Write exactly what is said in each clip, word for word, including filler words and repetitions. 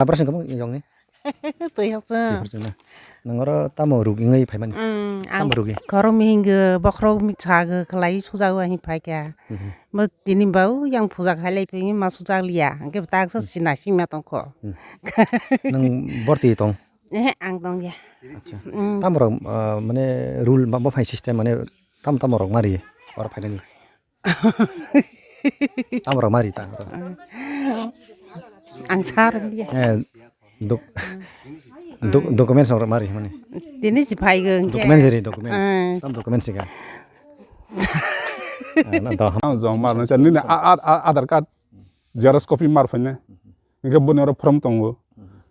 Abra sing kabang yong ni. Twi hok se. Twi hok se na. Nang oro tamo rug ingwi phai mani? Ang Tamo rugi? Khorok mihing ge bokhorok mi cha ge khlai sujago ahi phai kha. Mhm. Bo tini bau yang puja khai lai phai ma sujak liya. Hingke tak sa Hmm. sina sima tong kho. Hmm. Nang borti tong? Eh, ang tong ya. Acha. Hmm. Tamo rok, ah, mane rule ba, bo phai system mane tam tamo rok mari oro phai nani? Tamo rok mari ta. Ang sa rwng ya. Eh, dok-, dok-, documents rok mari mani. Tini si phai geng ke. Documents ri, documents. Eh. Tam documents ka. Ah, na da. Ang jong mar na chan ni a, a, a, Aadhaar card xerox copy mar phai ne. Hingke boni oro form tongo.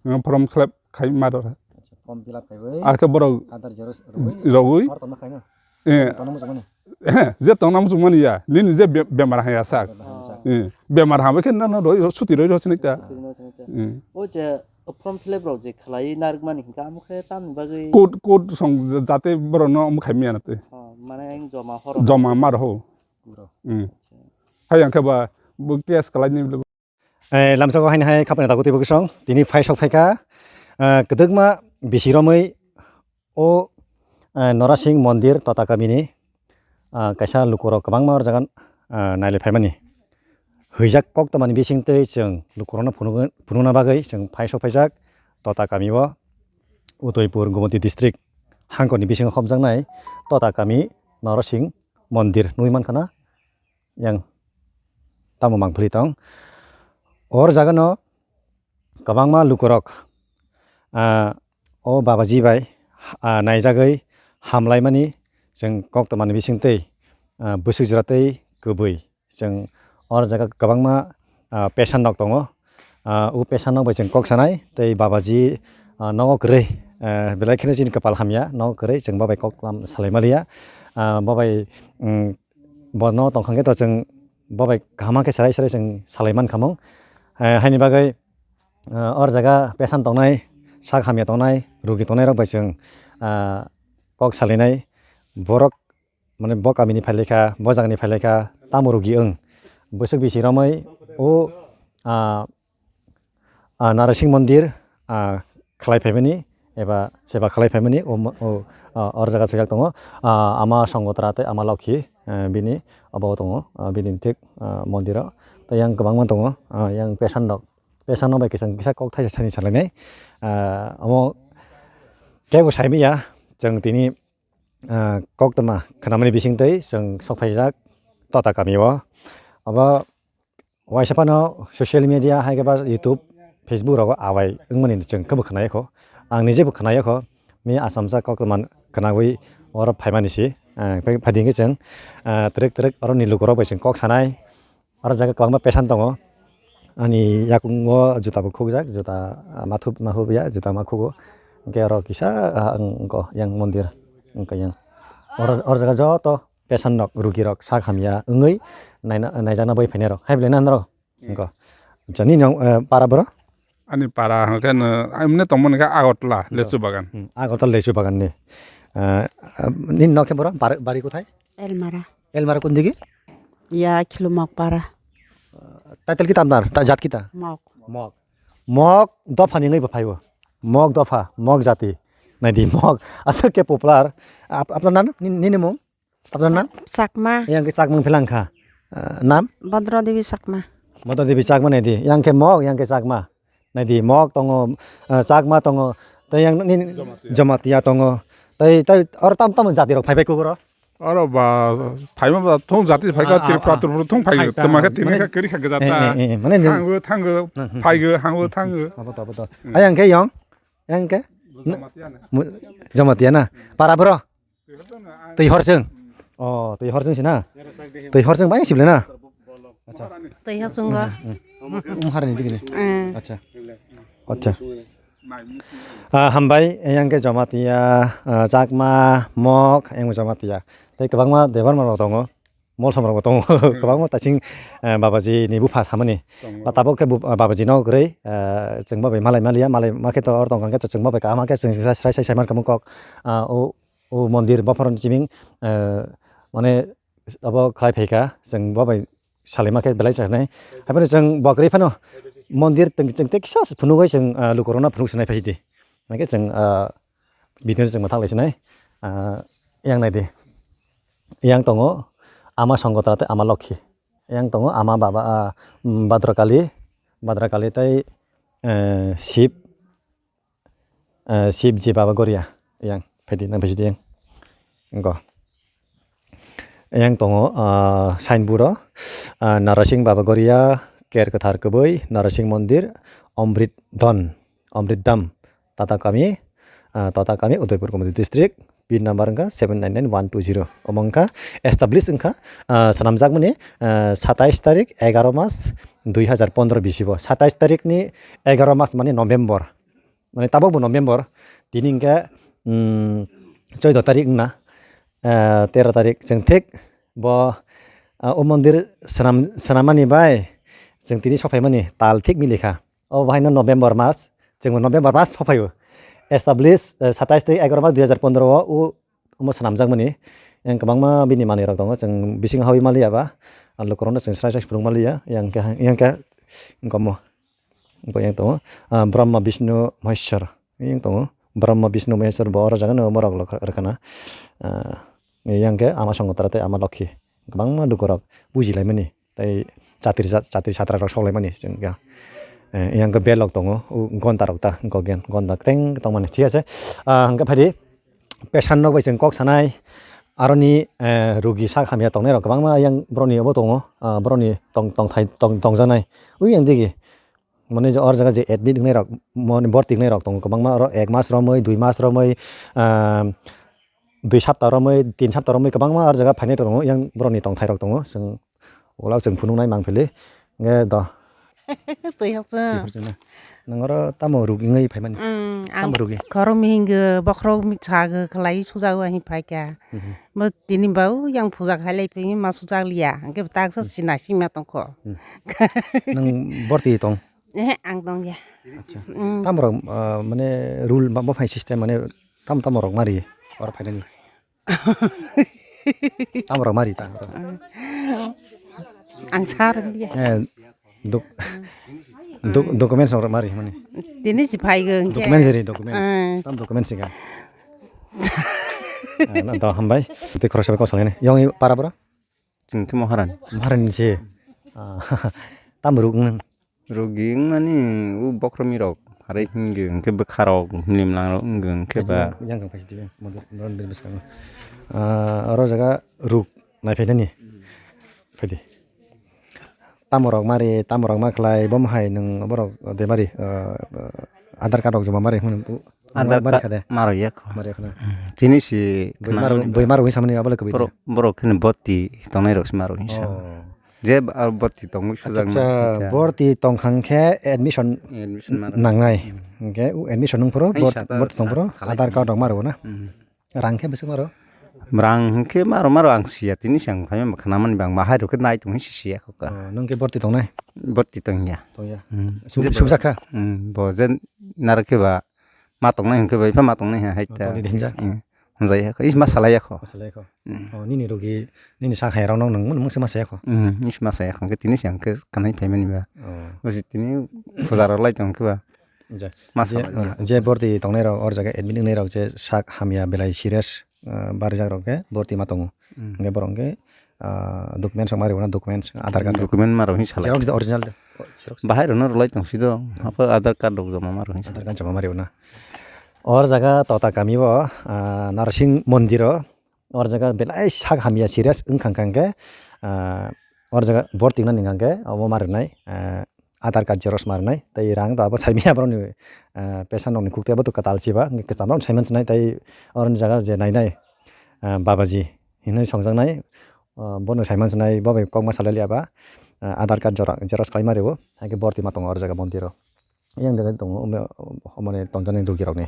Hingke form khlep khai mar oro. Acha, form fill up khai bai. Ar ke borok Aadhaar xerox rogwi. Rogwi. Hor tongma khai no. Eh. Tongna muchung mani. Eh, je tongna muchung mani ya. Nini je be-, bemar haya sak. Bemar haya sak. Eh, bemar haba khe no, no roi, suti roi roi sinik ta. Suti roi roi sinik ta. Eh. O je form fill up rok je khlai narwk mani hinkhe amo khe tamni bagwi. Court, court song jate borok no omo khai maya na te. Oh, mane ang joma horo. Joma mar ho. Kuro. Eh. Acha. Hai ang khe ba bo case khlai ni. Eh, lamsao haino hai khapani tago tei bwsong tini phai sok phaikha, eh, kwdwkma bisi romwi o, eh, Norasing mondir Tota kamini, ah, kaisa lukurok kwbangma o jaga, ah, nailai phaimani. Hwijak koktwmani bisingtwi chwng lukurokno phunuk-, phunukna bagwi chwng phai sok phaijak Tota kamio Udaipur Gomoti district hangkoni bisingo khopjaknai Tota kami Norasing mondir nugwi mankha na. Yang tamo mangpili tong. Or jaga no kwbangma lukurok, ah, o Babaji bai, ah, naijagwi hamlaimani chwng koktwmani bisingtwi, ah, bwswk jora tei kwbwi chwng or jaga kwbangma, ah, pesan rok tongo. Ah, o pesan rok bai chwng kok sanai tei Babaji, ah, nogo kwrwi, ah, belai kheno chini kwpal hamya nogo kwrwi chwng bo bai kok lam salai maliya. Ah, bo bai, mm, Bono tongkha khe to chwng bo bai kaham khe serai serai chwng salai mankha mung. Eh, haini bagwi, eh, or jaga pesan tongnai, sak hamya tongnai, rugi tongnai rok bai chwng, ah, kok salainai. Borok mane bo kamini phailaikha, bo jagani phailaikha, tamo rugi wng. Bwswk bisi romwi o, ah, ah, Narasing mondir, ah, khlai phaimani eba seba khlai phaimani o, o, ah, or jaga swijak tongo. Ah, ama Songotra tei ama Lokhi, eh, bini obo tongo, ah, bini thik, ah, mondiro. Tei yang kwbangma tongo, ah, yang pesan rok, pesan rok bai kisa kisa kok thaisa thani salainai. Ah, omo kebo saimanya chwng tini, ah, koktwma khnamani bisingtwi chwng sokphaijak Tota kamio. Obo Waisa phano social media hai khe ba YouTube, Facebook rogo awai wngmani chwng khe bo khna yakho. Ang nije bo khna yakho. Ni Assamsa koktwma khnawi oro phaimani si. Ah, phai, phaidi hwnkhe chwng, ah, twrwk twrwk oroni lukurok bai chwng kok sanai. Oro jaga kwbangma pesan tongo. Ani yakungo juta bo khukjak, juta, ah, mathup, mathup ya, juta ma khugo. Hwnkhe oro kisa, ah, ang wngkho yang mondir wngkha yang. Oro, oro jaga joto pesan rok, rugi rok, sak hamya wngwi naina, naijakna bai phainai rok. Hai belai nang norok? Hmm. Wngkha. Acha, nini, eh, para boro? Ani para hwnkhe no, amne tongmani khe Agartala, hmm, lechu bagan. Hmm, Agartala lechu bagan ni. Eh, eh, nini nok khe boro? Bar-, bari kuthai? Elmara. Elmara kun digi? Ya, Khilumok para. Title kita apnar? Ta-, jat kita? Mok. Mok. Mok dopha ni wngwi bo phaibo. Mok dopha, Mok jati. Naidi Mok. Aswk khe popular. Ap-, apnar nam? Ni-, nini mung? Apnar nam? Chak-, Chakma. Yang khe Chakma wng philang kha. Ah, nam? Bodro Devi Chakma. Bodro Devi Chakma naidi. Yang khe Mok, yang khe Chakma. Naidi Mok tongo, ah, Chakma tongo. Tei yang ni Jamatia. Jamatia tongo. Tei, tei oro tam tam jati rok phai bai kugro. Oro ba phaima ba thung jati phai kha, ah, ah, Tripura, ah. Tripura thung phai kha. Phai ta, tama khe tini mane kha kari kha gajata. Eh, eh, eh, mane jeng- Hango thango, hmm, hmm. Phai go, hango thango. Abo to, abo to. Hmm. Ayang khe yong? Yang khe? Jamatia na. Mu-, Jamatia na. Para bro? Twi Horsung. Oh, Twi Horsung sina. Twi Horsung bai sible na. Acha. Twi Horsung go. Hmm, hmm. Um, harani digini. Hmm. Acha. Acha. Ah, hambai, yang khe Jamatia, ah, Chakma, Mok, yang Jamatia. Tei kwbangma Debbarma rok tongo. Molsom rok bo tongo. Kwbangma tasing, eh, Babaji ni bupha samani. Tongo. Ba tabuk khe bu-, Babaji no kwrwi, eh, chwng bo bai malai maliya, malai ma khe to or tong khe to chwng bo bai kaham khe chwng sai sai sai man khe kok, ah, o, o mondir bophor ni chiming, eh, mane abo khlai phai kha, chwng bo bai salima khe belai chaknai. Haphano chwng bo kwrwi phano, Mondir teng, teng, tei kisa se phunugwi chwng, ah, lukurokno phunuk swnai phaisidi. Hwnkhe chwng, ah, video chwng mwthang lai sinai. Ah, yang naidi. Yang tongo Ama Songkotra tei Ama Lokhi. Yang tongo Ama Baba, ah, mm, Badrakali, Badrakali tei, eh, Shib, eh, Shibji Baba Goria. Yang phaidi, nang phaisidi yang. Go. Yang tongo, ah, sainburo, ah, Narasing Baba Goria, Ker Kwthar Kwbwi, Narasing Mondir, Omrit Don, Omrit Dam, Tata Kami, ah, Tata Kami, Udaipur Kamadi District, pin number wngkha seven nine nine one two zero. Omo wngkha establish wngkha, ah, swnamjakmani, ah, satais tarik egaro mas dui hazar pondro bisibo. Satais tarikni egaro mas mani November. Mane tabukbo November, tini hwnkhe, mm, choido tarik wngna, eh, tero tarik chwng thik bo, ah, o mondir swnam-, swnammani bai chwng tini sophaimani tal thik milikha. O bahaino November mas, chwngbo November mas sophaio. Establish, eh, satais tarik egaro mas dui hazar pondro o, o omo swnamjakmani. Yang kwbangma bini manwirok tongo, chwng bising hawi maliya ba, ah, lukurokno chwng srai srai phunuk maliya, yang khe, yang khe, wngkha omo. Wngkha yang tongo, ah, Brahma, Bishnu, Maheshwar. Yang tongo, Brahma, Bishnu, Maheshwar bo oro jaga no borok rok rwkha na. Ah, yang khe Ama Songkotra tei Ama Lokhi. Kwbangma lukurok bujilaimani. Tei chatri sa-, chatri satrarok soklaimani chwng khe. Eh, yang khe belok tongo, o gonta rok ta, gogen, gonta kreng tongmani. Thik ase. Ah, hwnkhe phaidi. Pesan rok bai chwng kok sanai, aroni, eh, rugi sak hamya tongnai rok kwbangma yang boroni obo tongo, ah, boroni tong, tongthai, tong, tongjaknai. Ui yang digi, mane je or jaga je admit wngnai rok, mane borti wngnai rok tongo kwbangma, oro ek mas romwi, dui mas romwi, ah, dui sapta romwi, tin sapta romwi kwbangma or jaga phainai rok tongo, yang boroni tongthai rok tongo. Chwng Ulo chwng phunuknai mangpili. Nge do. Twi hokchwng. Twi hokchwng na. Nang oro tamo ruk wngwi phaimani? Mm, ang tamo rukgwi? Khorok mihinggo bokhorok mi-, sago khlai sujago ahi phaikha. Mhm. Bo tini ba u yang puja khailai phai ma sujak liya. Hwnkhe taksa sina sima tongkho. Hmm. Nang borti tong? Ehe, ang tongya. Acha. Mm. Tamo rok, ah, mane rule ba, bo phai system mane tamo tamo rok mari oro phainani? Tamo rok mari ta. Ang sa rwngya. Eh, dok-, dok-, documents rok mari mani. Tini si phai go hwnkhe. Documents ri, documents. Eh. Tam documents ka. Ah, na do hambai. Tei khoroksa bai kok salai ni. Yong i para bro? Chwng khe Maharani. Maharani se. Ah, tam ruk nang. Rugi wngmani u bokhromirok, harai hwnwi hwnkhe bwkharok, himlimlangrok wngwi hwnkhe ba. Yang kang phaisidi, model, model bwskango. Ah, oro jaga ruk naiphainani. Phaidi. Tamorok mari, tamorok ma khlai, bo hai nwng borok de mari, ah, Aadhaar card rok joma mari hwnwi. Aadhaar card maro yakho. Maro yakho na. Mm, tini si boi khna maro, mani boi ba. Maro wngwi samani abo le kwbui borok, de. Borok kheno boti tongnai rok se maro hinsa. Oh. Je ba-, ah, boti tongwi sujak. Acha, acha, na. Acha. Boti tongkhang khe admission. Admission maro. Nangnai. Mm. Hwnkhe u admission nung phuru ai bot-, sata boti tong phuru sa-, salai Aadhaar card rok maro na. Mm. Rang khe bwswk maro? Rang hwnkhe maro maro ang siya tini si ang phaima khna mani bang bahai rok khe nai tong si siya kho ka. Oh, nung khe boti tongnai? Boti tongya. Tongya. Hmm. Sub-, je subjak kha? Hmm, bo je naro khe ba ma tongnai hwnkhe bai pha ma tongnai ha hai ta. Tongdi hinjak. Hmm. Hamjai ha kho. Is ma salai ya kho. Ma salai ya kho. Hmm. Oh, nini rogi, nini sa hai rok nang nang mung se ma saya kho. Hmm, is ma saya kho. Hwnkhe tini si ang khe kanai phai mani ba. Oh. Bo si tini puja rok lai tong khe ba. Ja. Ma je, salai ya. Ah, je borti tongnai rok, or jaga admit wngnai rok je sak hamya belai serious, ah, barijak rok khe borti ma tongo. Hmm. Hwnkhe borok hwnkhe, ah, documents rok ma rw na, documents, Aadhaar card rok. Document ma rw hin salai. Xerox de original de. Oh, xerox. Bahai rw no rw lai tong si do. Hmm. Apo Aadhaar card rok joma ma rw hin salai. Aadhaar card joma ma rw na. Or jaga Tota kami o, ah, Narsing mondir o, or jaga belai sak hamya serious wngkha hwnkha hwnkhe, ah, or jaga borti wngnani hwnkha hwnkhe omo ma rwnai, ah, Aadhaar card xerox ma rwnai, tei rang to abo saimanya borokni, ah, pesan rokni khuk tei abo to kwtal siba, hwnkhe kwcham rok sai mansinai tei oroni jaga je nainai, ah, Babaji hinwi songjaknai, ah, bono sai mansinai, bo bai kok ma salai liya ba, ah, Aadhaar card jora, xerox khlai ma rwo, hakhe borti ma tongo or jaga mondir o. Yang jaga tongo, omo, omo ni tongjaknai rugi rokni.